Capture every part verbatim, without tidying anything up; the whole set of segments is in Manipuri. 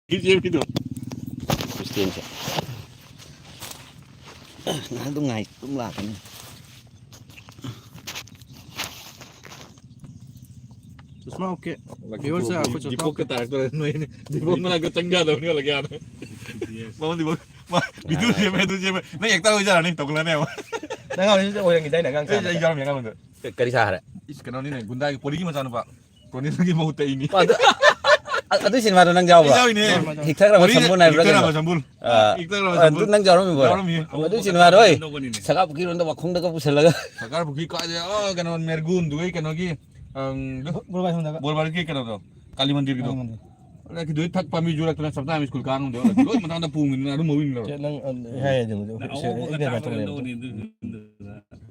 ꯁꯦꯝꯃꯤꯗꯣ꯫ ꯈ꯭ꯔꯤꯁꯇꯦꯟꯁꯦ꯫ ꯉꯥꯏꯍꯥꯛ ꯑꯗꯨꯝ ꯉꯥꯏ, ꯑꯗꯨꯝ ꯂꯥꯛꯀꯅꯤ꯫ ꯆꯨꯁꯃꯥ ꯑꯣꯀꯦ꯫ ꯚꯤꯌꯨꯋꯔꯁꯦ ꯑꯩꯈꯣꯏ ꯆꯨꯁꯃꯥ ꯗꯤꯄꯣꯛꯀ ꯑꯣꯀꯦ꯫ ꯇꯥꯔꯛꯇꯣꯔꯦ ꯅꯣꯏ꯫ ꯗꯤꯄꯣꯛ ꯃꯅꯥꯛꯇ ꯆꯪ ꯌꯥꯗꯕꯅꯤ ꯍꯣꯜꯂꯒꯦ ꯍꯥꯟꯅ꯫ ꯃꯉꯣꯟ ꯗꯤꯄꯣꯛ, ꯃꯥ ꯚꯤꯗꯤꯑꯣ ꯁꯦꯝꯃꯦ, ꯑꯗꯨ ꯁꯦꯝꯃꯦ꯫ ꯅꯪ ꯑꯦꯛꯇꯔ ꯑꯣꯏꯖꯔꯅꯤ, ꯇꯧꯈꯠꯂꯅꯦꯕ꯫ ꯅꯪ ꯍꯧꯖꯤꯛ ꯑꯣꯏꯔꯝꯈꯤꯗꯥꯏꯅꯦ ꯑꯉꯥꯡ ꯑꯩ, ꯁꯥꯕꯗ? ꯑꯩ ꯌꯥꯎꯔꯝꯃꯦ ꯑꯉꯥꯡꯗ꯫ ꯀꯔꯤ ꯁꯥ ꯍꯥꯏꯔꯦ? ꯏꯁ, ꯀꯩꯅꯣꯅꯤꯅꯦ, ꯒꯨꯟꯗꯥꯒꯤ ꯄꯣꯂꯤꯒꯤ ꯃꯆꯥꯅꯨꯄꯥ꯫ ꯀ꯭ꯔꯣꯅꯤꯜꯒꯤ ꯃꯍꯨꯠꯇ ꯑꯩꯅꯤ꯫ ꯑꯗꯨ, ꯑ-, ꯑꯗꯨ ꯁꯤꯅꯦꯃꯥꯗꯣ ꯅꯪ ꯌꯥꯎꯕ꯭ꯔꯣ? ꯑꯩ ꯌꯥꯎꯔꯤꯅꯦ꯫ ꯍꯤꯛꯊꯈ꯭ꯔꯕ ꯋꯥꯔꯤꯁꯦ ꯁꯝꯕꯨꯜ ꯍꯥꯏꯕ꯭ꯔꯥ ꯍꯤꯛꯊꯈ꯭ꯔꯕ ꯀꯩꯅꯣ? ꯁꯝꯕꯨꯜ꯫ ꯑ, ꯍꯤꯛꯊꯈ꯭ꯔꯕ ꯑꯗꯨ ꯁꯝꯕꯨꯜ꯫ ꯅꯪ ꯌꯥꯎꯔꯝꯃꯤꯕ꯭ꯔꯣ? ꯌꯥꯎꯔꯝꯃꯤ꯫ ꯑꯗꯨ ꯁꯤꯅꯦꯃꯥꯗꯣ, ꯍꯣꯏ, ꯁꯔꯀꯥꯔ ꯄꯨꯈ꯭ꯔꯤꯔꯣꯝꯗ ꯋꯥꯈꯣꯡꯗꯒ ꯄꯨꯁꯜꯂꯒ꯫ ꯁꯔꯀꯥꯔ ꯄꯨꯈ꯭ꯔꯤ ꯀꯥꯏꯗ, ꯑ, ꯀꯩꯅꯣ, ꯃꯦꯔꯒꯨꯟꯗꯨꯒꯤ ꯀꯩꯅꯣꯒꯤ, ꯑꯪ, ꯕꯣ-, ꯕꯣꯜꯋꯥꯏ ꯁꯣꯝꯗꯒ꯫ ꯕꯣꯜꯋꯥꯏꯒꯤ ꯀꯩꯅꯣꯗꯣ, ꯀꯥꯂꯤ ꯃꯟꯗꯤꯔꯒꯤꯗꯣ꯫ ꯀꯥꯂꯤ ꯃꯟꯗꯤꯔ꯫ ꯑꯗ ꯈꯤꯗꯣꯏ ꯊꯛ ꯄꯥꯝꯕꯤ ꯌꯨꯔꯛꯇꯅ ꯁꯞꯇꯥ ꯁ꯭ꯀꯨꯜ ꯀꯥ ꯉꯝꯗꯦ꯫ ꯂꯣꯏ ꯃꯊꯪꯗ ꯄꯨꯡ ꯑꯗꯨꯝ ꯃꯧꯏꯅ ꯂꯧꯔꯦ꯫ ꯅꯪ, ꯑ, ꯍꯥꯏ ꯍꯥꯏꯗꯤ ꯑꯗꯨꯝ ꯁꯦ-, ꯑꯩꯅ ꯀꯃꯥꯏꯅ ꯇꯧꯅꯤ?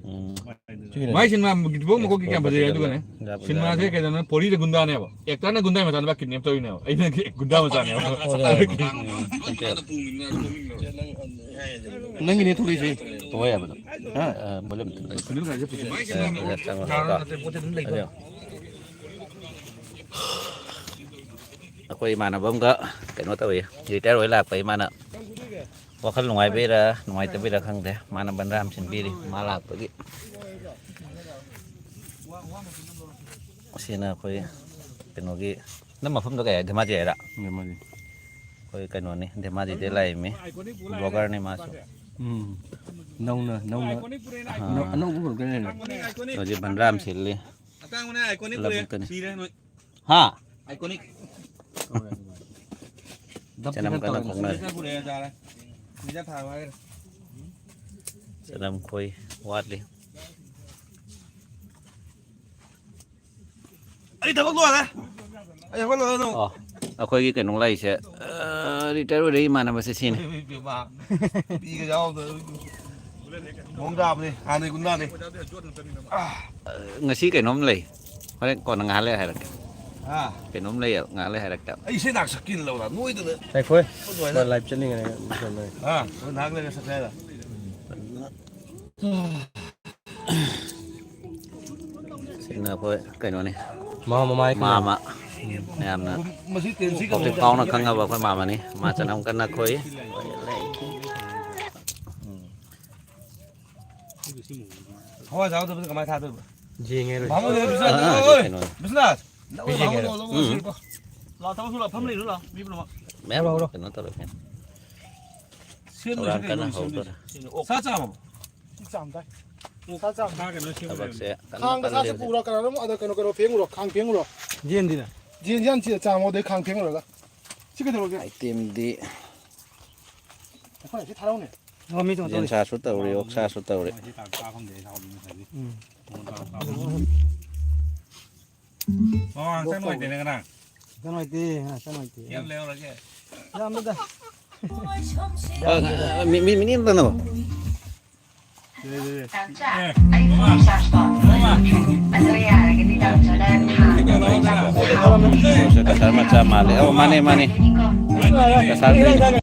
ꯎꯝ꯫ ꯃꯥꯏ ꯁꯤꯅꯦꯃꯥ ꯃꯀꯣꯛ ꯃꯀꯣꯛꯇꯤ ꯀꯌꯥꯝ ꯐꯖꯩ ꯑꯗꯨꯒꯅꯦ꯫ ꯁꯤꯅꯦꯃꯥꯁꯦ ꯀꯩꯗꯧꯅ ꯄꯣꯂꯤꯗ ꯒꯨꯟꯗꯥꯅꯦꯕ꯫ ꯑꯦꯛꯇꯔꯅ ꯒꯨꯟꯗꯥꯏ ꯃꯆꯥꯅꯨꯄꯥ ꯀꯤꯗꯅꯦꯞ ꯇꯧꯔꯤꯅꯦꯕ꯫ ꯑꯩꯅ ꯒꯨꯟꯗꯥ ꯃꯆꯥꯅꯦꯕ꯫ ꯅꯪꯒꯤꯅꯦ ꯊꯣꯛꯂꯛꯏꯁꯦ꯫ ꯇꯧꯕ ꯌꯥꯕꯗꯣ꯫ ꯍꯥ? ꯑ, volume ꯊꯨꯅ꯫ ꯁꯨꯅꯤꯜ ꯀꯥꯏꯁꯦ ꯄꯨꯊꯣꯛꯑꯦ꯫ ꯑ, ꯆꯪꯉꯣ꯫ ꯑꯗꯣ꯫ ꯑꯩꯈꯣꯏ ꯏꯃꯥꯟꯅꯕ ꯑꯃꯒ ꯀꯩꯅꯣ ꯇꯧꯏ, ꯔꯤꯇꯥꯌꯔ ꯑꯣꯏ ꯂꯥꯛꯄ ꯏꯃꯥꯅ꯫ ꯋꯥꯈꯜ ꯅꯨꯡꯉꯥꯏꯕꯩꯔꯥ ꯅꯨꯡꯉꯥꯏꯇꯕꯩꯔꯥ ꯈꯪꯗꯦ, ꯃꯥꯅ ꯕꯟꯗ꯭ꯔꯥ ꯑꯃ ꯁꯤꯟꯕꯤꯔꯤ ꯃꯥ ꯂꯥꯛꯄꯒꯤ꯫ ꯑꯁꯤꯅ ꯑꯩꯈꯣꯏ ꯀꯩꯅꯣꯒꯤ, ꯅꯪ ꯃꯐꯝꯗꯣ ꯀꯩ ꯍꯥꯏ? ꯙꯦꯃꯥꯖꯤ ꯍꯥꯏꯔ? ꯙꯦꯃꯥꯖꯤ꯫ ꯑꯩꯈꯣꯏ ꯀꯩꯅꯣꯅꯤ, ꯙꯦꯃꯥꯖꯤꯗꯩ ꯂꯥꯛꯏꯃꯤ, ꯕ꯭ꯂꯣꯒꯔꯅꯤ ꯃꯥꯁꯨ꯫ ꯎꯝ꯫ ꯅꯧꯅ, ꯅꯧꯅ, ꯑꯥ꯫ ꯑꯅꯧ-, ꯑꯅꯧꯕ ꯄꯨꯔꯛꯇꯣꯏꯅꯦ꯫ ꯍꯧꯖꯤꯛ ꯕꯟꯗ꯭ꯔꯥ ꯑꯃ ꯁꯤꯜꯂꯤ꯫ ꯑꯇꯥꯡꯕꯅꯦ ꯑꯥꯏꯀꯣꯅꯤꯛ ꯄꯨꯔꯛꯑꯦ꯫ ꯂꯧꯕꯨꯛꯇꯅꯤ꯫ ꯁꯤꯔꯦ ꯅꯣꯏ꯫ ꯍꯥ? ꯑꯥꯏꯀꯣꯅꯤꯛ꯫ ꯆꯅꯝ ꯀꯟꯅ ꯈꯣꯛꯅꯔꯤ꯫ ꯁꯤꯗ ꯄꯨꯔꯛꯑꯦ ꯆꯥꯔꯦ꯫ ꯁꯤꯗ ꯊꯥꯔꯣ ꯍꯥꯏꯈ꯭ꯔꯦ꯫ ꯆꯅꯝ ꯈꯣꯏ ꯋꯥꯠꯂꯤ꯫ ꯑꯩ ꯊꯕꯛ ꯂꯣꯏꯔꯦ꯫ ꯑꯩ ꯊꯕꯛ ꯂꯣꯏꯔꯦ ꯑꯗꯨꯝ꯫ ꯑꯣ, ꯑꯩꯈꯣꯏꯒꯤ ꯀꯩꯅꯣ ꯂꯥꯛꯏꯁꯦ, ꯑ, ꯔꯤꯇꯥꯌꯔ ꯑꯣꯏꯔꯦ ꯏꯃꯥꯟꯅꯕꯁꯦ ꯁꯤꯅꯤ꯫ ꯏꯃꯥ, ꯄꯤꯒ ꯌꯥꯎꯗ꯫ ꯃꯑꯣꯡ ꯇꯥꯕꯅꯤ, ꯍꯥꯟꯅꯩ ꯒꯨꯟꯗꯥꯅꯤ꯫ ꯉꯁꯤ ꯀꯩꯅꯣꯝ ꯂꯩ꯫ ꯍꯣꯔꯦꯟ ꯀꯣꯟꯅ ꯉꯥꯏꯍꯥꯛ ꯂꯩꯔ ꯍꯥꯏꯔꯛꯀꯦ꯫ ꯍꯥ? ꯀꯩꯅꯣꯝ ꯂꯩꯌꯦꯕ, ꯉꯥꯏꯍꯥꯛ ꯂꯩꯔ ꯍꯥꯏꯔꯛꯀꯦ꯫ ꯑꯩ ꯏꯁꯩ ꯅꯥꯛ ꯁꯛꯀꯦꯅ ꯂꯧꯔ ꯅꯣꯏꯗꯅ꯫ ꯉꯥꯏꯈꯣ꯫ ꯃꯥ ꯂꯥꯏꯞ ꯆꯠꯅꯤꯡꯉꯦ꯫ ꯍꯥ? ꯉꯥꯏꯍꯥꯛ ꯂꯩꯔ ꯁꯛꯀꯦ ꯍꯥꯏꯔ? ꯁꯤꯅ ꯑꯩꯈꯣꯏ ꯀꯩꯅꯣꯅꯤ꯫ ꯃꯥ ꯃꯃꯥꯏ ꯈꯪꯉꯦ꯫ ꯃꯥꯃ꯫ ꯃꯌꯥꯝꯅ ꯍꯧꯖꯤꯛ ꯐꯥꯎꯅ ꯈꯪꯉꯕ ꯑꯩꯈꯣꯏ ꯃꯥꯃꯅꯤ꯫ ꯃꯥ ꯆꯅꯝ ꯀꯟꯅ ꯈꯣꯏ꯫ ꯍꯋꯥꯏꯖꯥꯔ ꯌꯥꯎꯗꯕꯗ ꯀꯃꯥꯏꯅ ꯊꯥꯗꯣꯏꯕ? ꯌꯦꯡꯉꯦ ꯂꯣꯏ꯫ ꯕꯥꯃꯣꯟ ꯂꯩꯔꯦ, ꯕꯤꯁ꯭ꯋꯥꯁ꯫ ꯑꯥ, ꯑꯥ, ꯑꯣꯏ, ꯀꯩꯅꯣ꯫ ꯕꯤꯁ꯭ꯋꯥꯁ꯫ ꯂꯥꯛꯑꯣ, ꯊꯕꯛ ꯁꯨ ꯂꯥꯛꯑꯣ, ꯐꯝ ꯂꯩꯔꯨ ꯂꯥꯛꯑꯣ, ꯃꯤ ꯄꯨꯝꯅꯃꯛ꯫ ꯃꯌꯥꯝ ꯀꯩꯅꯣ ꯇꯧꯔꯦ ꯀꯩꯅꯣ꯫ ꯁꯦꯝꯗꯣꯏꯁꯦ ꯊꯧꯔꯥꯡ ꯀꯟꯅ ꯀꯩꯅꯣ? ꯍꯧꯗꯣꯔꯦ꯫ ꯁꯦꯝꯗꯣꯏꯁꯦ꯫ ꯁꯥ ꯆꯥꯝꯃꯕꯣ? ꯁꯥ ꯆꯥꯝꯗꯥꯏ꯫ ꯁꯥ ꯆꯥꯝ-꯫ ꯊꯕꯛꯁꯦ ꯀꯟꯅ ꯈꯥꯡꯗ ꯁꯥꯁꯦ ꯀꯜꯂꯤꯕꯁꯦ꯫ ꯄꯨꯔꯣ, ꯀꯩꯅꯣ ꯑꯗꯨꯝ ꯑꯗ ꯀꯩꯅꯣ, ꯀꯩꯅꯣ ꯐꯦꯡꯉꯨꯔꯣ, ꯈꯥꯡ ꯐꯦꯡꯉꯨꯔꯣ꯫ ꯌꯦꯟꯗꯤꯅ? ꯌꯦꯟꯁꯦ ꯍꯥꯟꯅ ꯆꯥꯝꯃꯣ, ꯑꯗꯩ ꯈꯥꯡ ꯐꯦꯡꯉꯨꯔꯒ꯫ ꯁꯤ ꯀꯩꯗꯧꯔꯒꯦ? ꯑꯥꯏꯇꯦꯝꯗꯤ ꯑꯩꯈꯣꯏꯅ ꯁꯤ ꯊꯥꯔꯛꯎꯅꯦ꯫ ꯑꯣ, ꯃꯤ ꯇꯣꯡ ꯌꯦꯟ ꯇꯧꯔꯤ꯫ ꯁꯥꯁꯨ ꯇꯧꯔꯤ, ꯑꯣꯛ ꯁꯥꯁꯨ ꯇꯧꯔꯤ꯫ ꯎꯝ꯫ ꯑꯣ, ꯍꯛꯆꯥꯡ ꯅꯨꯡꯉꯥꯏꯇꯦꯅꯦ ꯉꯔꯥꯡ꯫ ꯍꯛꯆꯥꯡ ꯅꯨꯡꯉꯥꯏꯇꯦ, ꯍꯛꯆꯥꯡ ꯅꯨꯡꯉꯥꯏꯇꯦ꯫ ꯀꯌꯥꯝ ꯂꯩꯍꯧꯔꯒꯦ? ꯌꯥꯝꯃꯤꯗ꯫ ꯑ, ꯃꯤ-, ꯃꯤ-, ꯃꯤꯅꯤ ꯑꯝꯇꯅꯣ꯫ ꯑꯦ, ꯃꯃꯥ꯫ ꯃꯃꯥ꯫ ꯀꯁꯥꯔ ꯃꯆꯥ ꯃꯥꯜꯂꯦ꯫ ꯑꯣ, ꯃꯥꯅꯦ, ꯃꯥꯅꯦ꯫ ꯀꯁꯥꯔ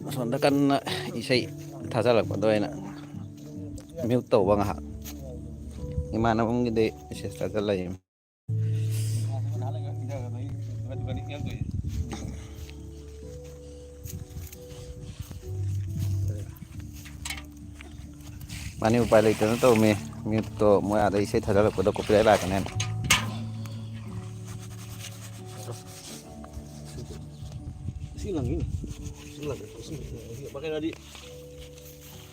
ꯑꯁꯣꯝꯗ ꯀꯟꯅ ꯏꯁꯩ ꯊꯥꯖꯤꯜꯂꯛꯄꯗꯣ ꯑꯩꯅ mute ꯇꯧꯕ ꯉꯥꯏꯍꯥꯛ꯫ ꯏꯃꯥꯟꯅꯕ ꯑꯃꯒꯤꯗꯤ message ꯊꯥꯖꯤꯜꯂꯛꯏ꯫ ꯃꯥꯅꯤ, ꯎꯄꯥꯏ ꯂꯩꯇꯗꯅ ꯇꯧꯔꯝꯃꯤ꯫ Mute ꯇꯣ ꯃꯣꯏ ꯑꯥꯗ ꯏꯁꯩ ꯊꯥꯖꯤꯜꯂꯛꯄꯗꯣ copyright ꯂꯥꯛꯀꯅꯦꯅ꯫ ꯏꯁꯤꯡ ꯂꯪꯉꯤꯅꯦ꯫ ꯏꯁꯤꯡ ꯂꯪꯉꯤ꯫ ꯏꯁꯤꯡ ꯂꯪꯉꯤ꯫ ꯕꯛꯀꯦꯠ ꯑꯗꯤ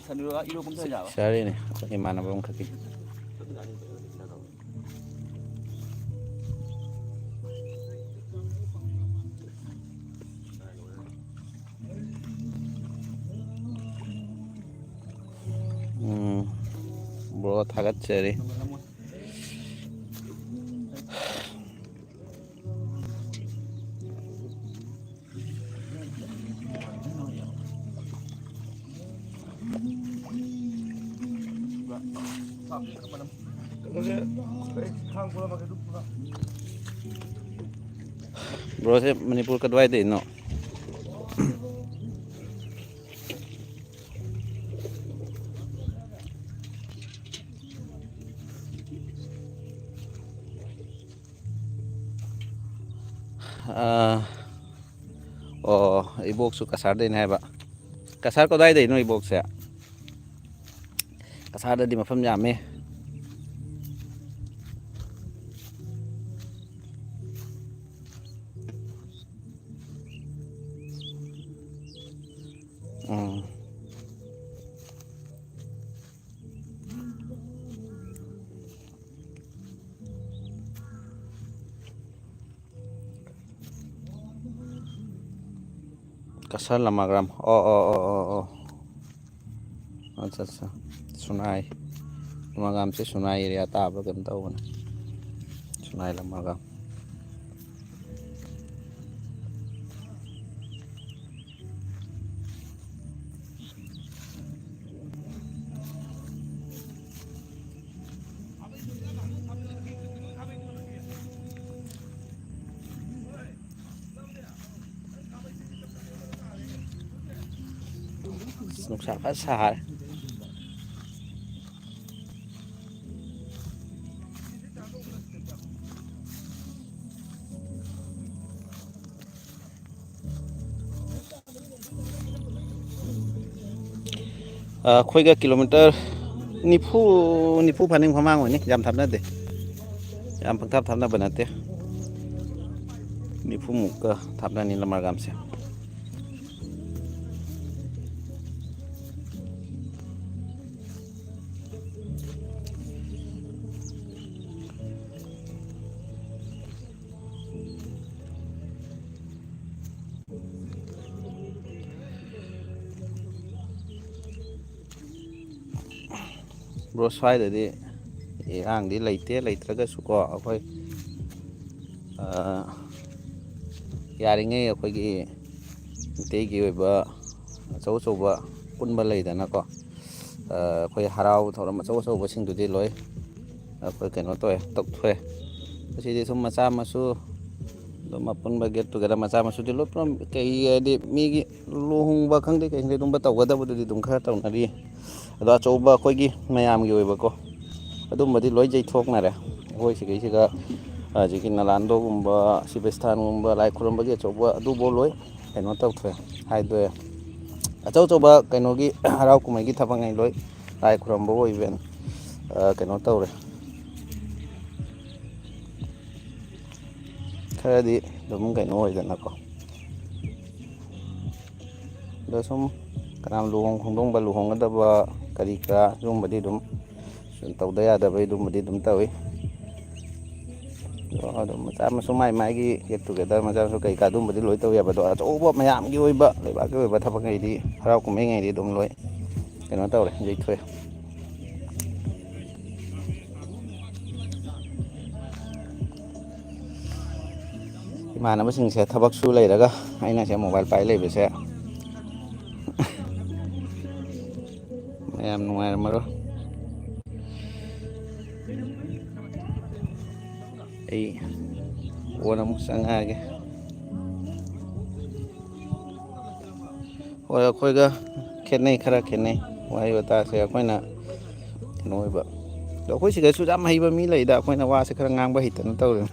ꯁꯟ ꯏꯔꯣ, ꯏꯔꯣ ꯀꯨꯝꯊ ꯌꯥꯕ꯫ ꯆꯥꯔꯤꯅꯦ ꯑꯩꯈꯣꯏ ꯏꯃꯥꯟꯅꯕ ꯑꯃꯈꯛꯀꯤ꯫ ꯎꯝ, bro, ꯊꯥꯒꯠꯆꯔꯤ꯫ Bro ꯁꯦ ꯃꯅꯤꯄꯨꯔ ꯀꯗꯥꯏꯗꯩꯅꯣ? ꯑꯥ, ꯑꯣ, ꯏꯕꯣꯛꯁꯨ ꯀꯁꯥꯔꯗꯩꯅꯦ ꯍꯥꯏꯕ꯫ ꯀꯁꯥꯔ ꯀꯗꯥꯏꯗꯩꯅꯣ ꯏꯕꯣꯛꯁꯦ? ꯀꯁꯥꯔꯗꯗꯤ ꯃꯐꯝ ꯌꯥꯝꯃꯦ꯫ ꯎꯝ꯫ ꯀꯁꯥꯔ ꯂꯃꯥꯒ꯭ꯔꯥꯝ꯫ ꯑꯣ, ꯑꯣ, ꯑꯣ, ꯑꯣ, ꯑꯣ꯫ ꯑꯠꯆꯥ, ꯑꯠꯆꯥ꯫ ꯁꯨꯅꯥꯏ꯫ ꯂꯃꯥꯒ꯭ꯔꯥꯝꯁꯦ ꯁꯨꯅꯥꯏ area ꯇꯥꯕ꯭ꯔꯥ ꯀꯩꯅꯣꯝ ꯇꯧꯕꯅꯦ꯫ ꯁꯨꯅꯥꯏ ꯂꯃꯥꯒ꯭ꯔꯥꯝ꯫ ꯅꯨꯡꯁꯥ ꯐꯖ ꯁꯥꯔꯦ꯫ ꯑꯩꯈꯣꯏꯒ ꯀꯤꯂꯣꯃꯤꯇꯔ ꯅꯤꯐꯨ, ꯅꯤꯐꯨ ꯐꯥꯅꯤꯡ ꯃꯃꯥꯡ ꯑꯣꯏꯅꯤ꯫ ꯌꯥꯝ ꯊꯥꯞꯅꯗꯦ, ꯌꯥꯝ ꯄꯪꯊꯥꯞ ꯊꯥꯞꯅꯕ ꯅꯠꯇꯦ꯫ ꯅꯤꯐꯨꯃꯨꯛꯀ ꯊꯥꯞꯅꯅꯤ ꯂꯃꯔꯒꯥꯝꯁꯦ꯫ ꯕ꯭ꯔꯣ, ꯁ꯭ꯋꯥꯏꯗꯗꯤ ꯏꯔꯥꯡꯗꯤ ꯂꯩꯇꯦ, ꯂꯩꯇ꯭ꯔꯒꯁꯨꯀꯣ, ꯑꯩꯈꯣꯏ, ꯑ, ꯌꯥꯔꯤꯉꯩ ꯑꯩꯈꯣꯏꯒꯤ ꯃꯩꯇꯩꯒꯤ ꯑꯣꯏꯕ ꯑꯆꯧ ꯑꯆꯧꯕ ꯄꯨꯟꯕ ꯂꯩꯗꯅꯀꯣ, ꯑ, ꯑꯩꯈꯣꯏ ꯍꯔꯥꯎ ꯊꯧꯔꯝ ꯑꯆꯧ ꯑꯆꯧꯕꯁꯤꯡꯗꯨꯗꯤ ꯂꯣꯏ ꯑꯩꯈꯣꯏ ꯀꯩꯅꯣ ꯇꯧꯋꯦ, ꯇꯧꯊꯣꯛꯑꯦ꯫ ꯑꯁꯤꯗꯤ ꯁꯨꯝ ꯃꯆꯥ ꯃꯁꯨ ꯑꯗꯨꯝ ꯑꯄꯨꯟꯕ get together ꯃꯆꯥ ꯃꯁꯨꯗꯤ ꯂꯣꯏ ꯄꯨꯔꯝ-, ꯀꯩ ꯍꯥꯏꯗꯤ ꯃꯤꯒꯤ ꯂꯨꯍꯣꯡꯕ ꯈꯪꯗꯦ, ꯀꯩ ꯈꯪꯗꯦ, ꯑꯗꯨꯝꯕ ꯇꯧꯒꯗꯕꯗꯨꯗꯤ ꯑꯗꯨꯝ ꯈꯔ ꯇꯧꯅꯔꯤ꯫ ꯑꯗꯣ ꯑꯆꯧꯕ ꯑꯩꯈꯣꯏꯒꯤ ꯃꯌꯥꯝꯒꯤ ꯑꯣꯏꯕꯀꯣ, ꯑꯗꯨꯝꯕꯗꯤ ꯂꯣꯏ ꯌꯩꯊꯣꯛꯅꯔꯦ꯫ ꯑꯩꯈꯣꯏ ꯁꯤꯒꯩꯁꯤꯒ ꯍꯧꯖꯤꯛꯀꯤ ꯅꯂꯥꯟꯗꯣꯒꯨꯝꯕ, ꯁꯤꯕꯁꯊꯥꯟꯒꯨꯝꯕ, ꯂꯥꯏ ꯈꯨꯔꯨꯝꯕꯒꯤ ꯑꯆꯧꯕ ꯑꯗꯨꯐꯥꯎ ꯂꯣꯏ ꯀꯩꯅꯣ ꯇꯧꯊꯣꯛꯑꯦ ꯍꯥꯏꯗꯣꯛꯑꯦ꯫ ꯑꯆꯧ ꯑꯆꯧꯕ ꯀꯩꯅꯣꯒꯤ ꯍꯔꯥꯎ ꯀꯨꯝꯍꯩꯒꯤ ꯊꯕꯛꯉꯩ ꯂꯣꯏ, ꯂꯥꯏ ꯈꯨꯔꯨꯝꯕ ꯑꯣꯏꯕ, ꯑ, ꯀꯩꯅꯣ ꯇꯧꯔꯦ꯫ ꯈꯔꯗꯤ ꯑꯗꯨꯝ ꯀꯩꯅꯣ ꯑꯣꯏꯗꯅꯀꯣ꯫ ꯑꯗꯣ ꯁꯨꯝ ꯀꯅꯥ ꯂꯨꯍꯣꯡ ꯈꯣꯡꯗꯣꯡꯕ, ꯂꯨꯍꯣꯡꯒꯗꯕ ꯀꯔꯤ ꯀꯔꯥ, ꯑꯗꯨꯒꯨꯝꯕꯗꯤ ꯑꯗꯨꯝ ꯁꯨꯝ ꯇꯧꯗ ꯌꯥꯗꯕꯩ ꯑꯗꯨꯝꯕꯗꯤ ꯑꯗꯨꯝ ꯇꯧꯏ꯫ ꯑꯗꯣ ꯑꯗꯨꯝ ꯃꯆꯥ ꯃꯁꯨ ꯃꯥꯏ ꯃꯥꯏꯒꯤ get together ꯃꯆꯥ ꯃꯁꯨ ꯀꯩꯀꯥ ꯑꯗꯨꯝꯕꯗꯤ ꯂꯣꯏ ꯇꯧ ꯌꯥꯕ꯫ ꯑꯗꯣ ꯑꯆꯧꯕ ꯃꯌꯥꯝꯒꯤ ꯑꯣꯏꯕ, ꯂꯩꯕꯥꯛꯀꯤ ꯑꯣꯏꯕ ꯊꯕꯛꯉꯩꯗꯤ, ꯍꯔꯥꯎ ꯀꯨꯝꯍꯩꯉꯩꯗꯤ ꯑꯗꯨꯝ ꯂꯣꯏ ꯀꯩꯅꯣ ꯇꯧꯔꯦ, ꯌꯩꯊꯣꯛꯑꯦ꯫ ꯏꯃꯥꯟꯅꯕꯁꯤꯡꯁꯦ ꯊꯕꯛꯁꯨ ꯂꯩꯔꯒ ꯑꯩꯅ ꯁꯦ mobile ꯄꯥꯏ ꯂꯩꯕꯁꯦ ꯃꯌꯥꯝ ꯅꯨꯡꯉꯥꯏꯔꯝꯃꯔꯣꯏ꯫ ꯑꯩ ꯀꯣꯟꯅ ꯑꯃꯨꯛ ꯆꯪꯉꯛꯑꯒꯦ꯫ ꯍꯣꯏ, ꯑꯩꯈꯣꯏꯒ ꯈꯦꯠꯅꯩ, ꯈꯔ ꯈꯦꯠꯅꯩ꯫ ꯋꯥꯍꯩ ꯋꯥꯇꯥꯁꯦ ꯑꯩꯈꯣꯏꯅ ꯀꯩꯅꯣ ꯑꯣꯏꯕ꯫ ꯑꯗꯣ ꯑꯩꯈꯣꯏ ꯁꯤꯗꯁꯨ ꯌꯥꯝ ꯍꯩꯕ ꯃꯤ ꯂꯩꯗ, ꯑꯩꯈꯣꯏꯅ ꯋꯥꯁꯦ ꯈꯔ ꯉꯥꯡꯕ ꯍꯩꯇꯅ ꯇꯧꯔꯤꯅꯤ꯫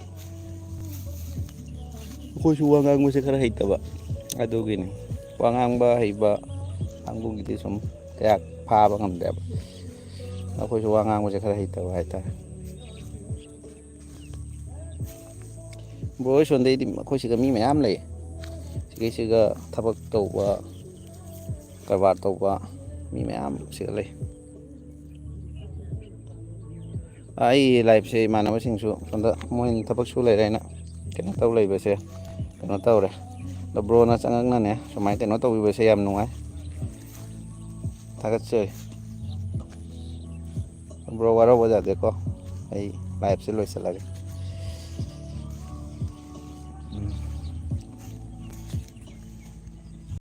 ꯑꯩꯈꯣꯏꯁꯨ ꯋꯥ ꯉꯥꯡꯕꯁꯦ ꯈꯔ ꯍꯩꯇꯕ, ꯑꯗꯨꯒꯤꯅꯤ꯫ ꯋꯥ ꯉꯥꯡꯕ ꯍꯩꯕ ꯀꯥꯡꯕꯨꯒꯤꯗꯤ ꯁꯨꯝ ꯀꯌꯥ ꯐꯥꯕ ꯉꯝꯗꯦꯕ꯫ ꯑꯩꯈꯣꯏꯁꯨ ꯋꯥ ꯉꯥꯡꯕꯁꯦ ꯈꯔ ꯍꯩꯇꯕ ꯍꯥꯏꯇꯥꯔꯦ꯫ ꯕ꯭ꯔꯣ ꯍꯣꯏ ꯁꯣꯝꯗꯩꯗꯤ ꯑꯩꯈꯣꯏ ꯁꯤꯗ ꯃꯤ ꯃꯌꯥꯝ ꯂꯩ꯫ ꯁꯤꯒꯩꯁꯤꯒ ꯊꯕꯛ ꯇꯧꯕ, ꯀꯔꯕꯥꯔ ꯇꯧꯕ ꯃꯤ ꯃꯌꯥꯝ ꯁꯤꯗ ꯂꯩ꯫ ꯑꯩ ꯂꯥꯏꯐꯁꯦ ꯏꯃꯥꯟꯅꯕꯁꯤꯡꯁꯨ ꯁꯣꯝꯗ ꯃꯣꯏꯅ ꯊꯕꯛ ꯁꯨ ꯂꯩꯔꯦ ꯍꯥꯏꯅ ꯀꯩꯅꯣ ꯇꯧ ꯂꯩꯕꯁꯦ ꯀꯩꯅꯣ ꯇꯧꯔꯦ꯫ ꯑꯗꯣ ꯕ꯭ꯔꯣꯅ ꯆꯪꯉꯛꯅꯅꯦ ꯁꯨꯃꯥꯏꯅ ꯀꯩꯅꯣ ꯇꯧꯕꯤꯕꯁꯦ ꯌꯥꯝ ꯅꯨꯡꯉꯥꯏ꯫ ꯊꯥꯒꯠꯆꯔꯤ꯫ ꯕ꯭ꯔꯣ ꯋꯥꯔꯧꯕ ꯌꯥꯗꯦꯀꯣ꯫ ꯑꯩ ꯂꯥꯏꯐꯁꯦ ꯂꯣꯏꯁꯤꯜꯂꯒꯦ꯫